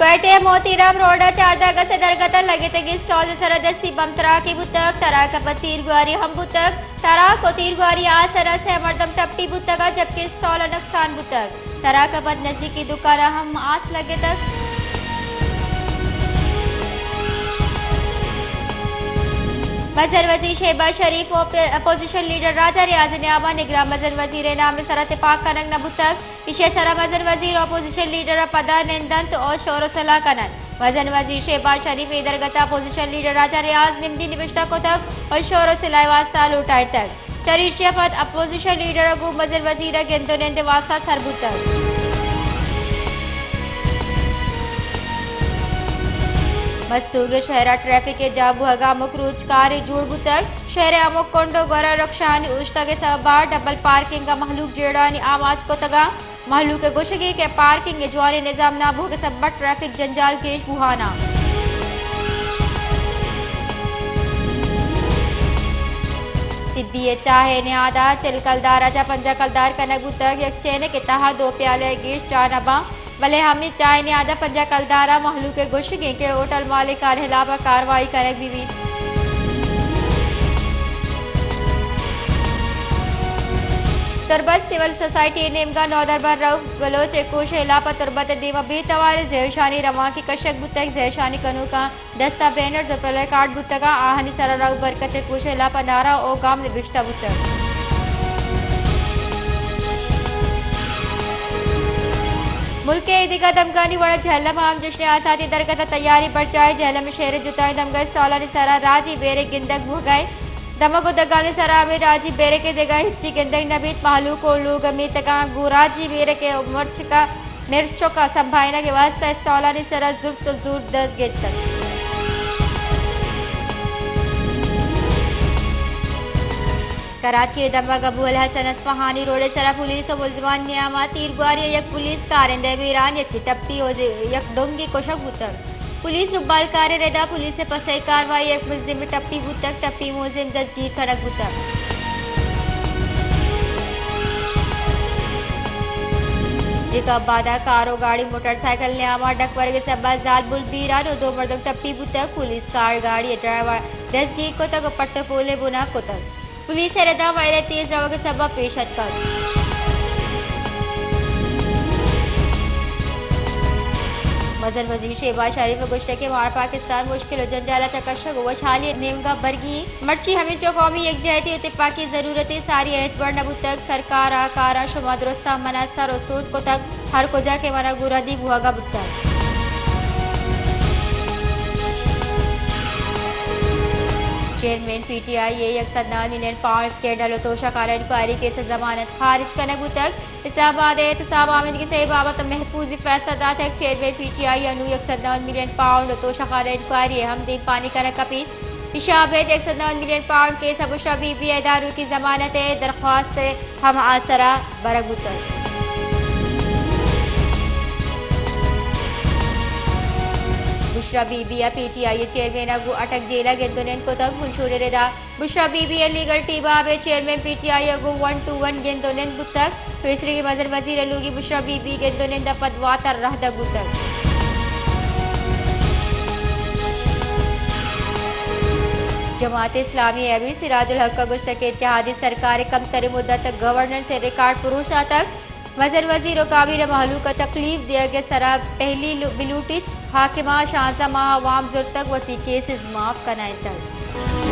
کوئٹہ ءِ موتی رام روڈ ءَ چاردہ اگست ءِ درگت ءَ لگتگیں اسٹال ءِ سرا دستی بم تراکے بوتگ، تراک ءَ پد تیرگواری ہم بوتگ۔ تراک ءُ تیرگواری ءَ سرا سئے مردم ٹپی بوتگ ءُ جبکہ اسٹال ءَ نقصان بوتگ۔ تراک ءَ پد نزیکی دکان ءَ ہم آس لگتگ۔ مزن وزیر شہباز شریف ءُ اپ-، اپوزیشن لیڈر راجہ ریاض ءِ نیام ءَ نگراں مزن وزیر ءِ نام ءِ سرا تپاک کنگ نہ بوتگ۔ ایشی ءِ سرا مزن وزیر ءُ اپوزیشن لیڈر ءَ پدا نندنت ءُ شور ءُ صلاح کننت۔ مزن وزیر شہباز شریف ءِ درگت ءَ اپوزیشن لیڈر راجہ ریاض نمدی نبشتہ کتگ ءُ شور ءُ صلاح ءِ واستہ لوٹائینتگ۔ چریشی ءَ پد اپوزیشن لیڈر ءَ گوں مزن وزیر ءَ گند ءُ نند ءِ واستہ سر بوتگ۔ مستونگ ءِ شہر ءَ ٹریفک ءِ جام بوہگ ءَ ہمک روچ کارے جوڑ بوتگ۔ شہر ءِ ہمک کنڈ ءُ گور ءَ رکشہانی اوشتگ ءِ سبب ءَ ڈبل پارکنگ ءَ مہلوک جیڑہانی آماچ کتگ ءُ مہلوک ءِ گوشگ اِنت کہ پارکنگ ءِ جوانیں نظام نہ بوہگ ءِ سبب ءَ ٹریفک جنجال گیش بوہان اَنت۔ سبی ءِ چاہ ءِ نہاد ءَ چل کلدار ءَ چہ پنجاہ کلدار کنگ بوتگ۔ یک چینک ءِ تہا دو پیالہ ءَ گیش چاہ نہ باں، بلے ہمے چاہ ءِ نہاد ءَ پنجاہ کلدار ءَ مہلوک ءِ گوشگ اِنت کہ ہوٹل مالکانی ہلاپ ءَ کاروائی کنگ بہ بیت۔ تربت سول سوسائٹی ءِ نیمگ ءَ نودربر رؤف بلوچ ءِ کوش ءِ ہلاپ ءَ تربت ءِ دیم ءَ بے تواریں زہرشانی روانکے کشگ بوتگ۔ زہرشانی کنوکاں دست ءَ بینرز ءُ پلے کارڈ بوتگ ءُ آہانی سرا رؤف برکت ءِ کوش ءِ ہلاپ ءَ نعرہ ءُ گام نبشتہ بوتگ۔ ملک ءِ ایدگہ دمگانی وڑ ءَ جہلم ءَ ہم جشن آزادی ءِ درگت ءَ تیاری برجاہ۔ جہلم ءِ شہر ءِ جتائیں دمگاں اسٹالانی سرا راجی بیرک گندگ بوہگ ءَ اِنت۔ دمگ ءُ دگانی سرا ہمے راجی بیرک ءَ دگہ ہچی گندگ نہ بیت۔ مہلوک ءُ لوگ ءِ میتگاں گوں راجی بیرک ءِ مرچک ءَ مرچک ءِ سمبھائینگ ءِ واستہ اسٹالانی سرا زرت ءُ زور دز گپتگ۔ کراچی ءِ دمگ ابوالحسن اصفہانی روڈ ءِ سرا پولیس ءُ ملزمانی نیام ءَ تیرگواری ءَ یک پولیس کارندہ ءِ بیران یکے ٹپی ءُ یک ڈنگے کشگ بوتگ۔ پولیس ءِ بال کاریں ردا پولیس ءِ پسہ ءِ کاروائی ءَ یک ملزمے ٹپی بوتگ، ٹپی ملزم دزگیر کنگ بوتگ۔ جیکب آباد ءَ کار ءُ گاڑی موٹر سائیکل نیام ءَ ڈک ورگ ءِ سبب ءَ زالبول بیران ءُ دو مردم ٹپی بوتگ۔ پولیس کار گاڑی ءِ ڈرائیور دزگیر کتگ ءُ پٹ ءُ پول ءِ بنا کتگ۔ پولیس ءِ ردا ویل ءِ تیز روگ ءِ سبب ءَ پیش اتکگ۔ مزن وزیر شہباز شریف ءَ گوشتگ کہ مارا پاکستان مشکل ءُ جنجال ءَ چہ کشگ ءُ وشحالی ءِ نیمگ ءَ برگی اِنت۔ مرچی ہمینچو قومی یکجہتی ءُ تپاکی ءِ ضرورت اِنت، ساری ءَ ہچبر نہ بوتگ۔ سرکار ءَ کار ءَ شما درستاں من ءَ سر ءُ سوج کتگ، ہر کجا کہ من ءَ گوں ردی بوہگ ءَ بوتگ۔ چیئرمین پی ٹی آئی ءِ یک سد نود ملین پاؤنڈ اسکینڈل ءُ توشہ خانہ انکوائری کیس ءِ ضمانت خارج کنگ بوتگ۔ اسلام آباد ءِ احتساب آمیدگی صحیح بابت ءَ محفوظی فیصلہ داتگ۔ چیئرمین پی ٹی آئی ءَ نوں یک سد نود ملین پاؤنڈ ءُ توشہ خانہ انکوائری ءِ ہم دیمپانی کنگ کپیت۔ ایشی ءَ ابید یک سد نود ملین پاؤنڈ کیس ءَ بشرا بی بی ءِ داروکی ضمانت ءِ درخواست ءِ ہم آسرا برگ بوتگ۔ بشرا بی بی ءَ پی ٹی آئی ءِ چیئرمین ءَ گوں اٹک جیل ءَ گند ءُ نند کتگ۔ منشور ءِ ردا بشرا بی بی ءِ لیگل ٹیم ءَ ابید چیئرمین پی ٹی آئی ءَ گوں ون ٹو ون گند ءُ نند بوتگ۔ پیسریگیں مزن وزیر ءِ لوگی بشرا بی بی گند ءُ نند ءَ پد واتر رہدگ بوتگ۔ جماعت اسلامی ءِ امیر سراج الحق ءَ گوشتگ کہ اتحادی سرکار ءَ کمتریں مدت ءَ گورننس ءِ ریکارڈ پروش داتگ۔ مزن وزیر ءُ کابینہ مہلوک ءَ تکلیف دیگ ءِ سرا پہلی لو-، بلوٹیت، حاکماں شانزدہ ماہ ءَ وام زرتگ، وتی کیسز معاف کنائینتگ۔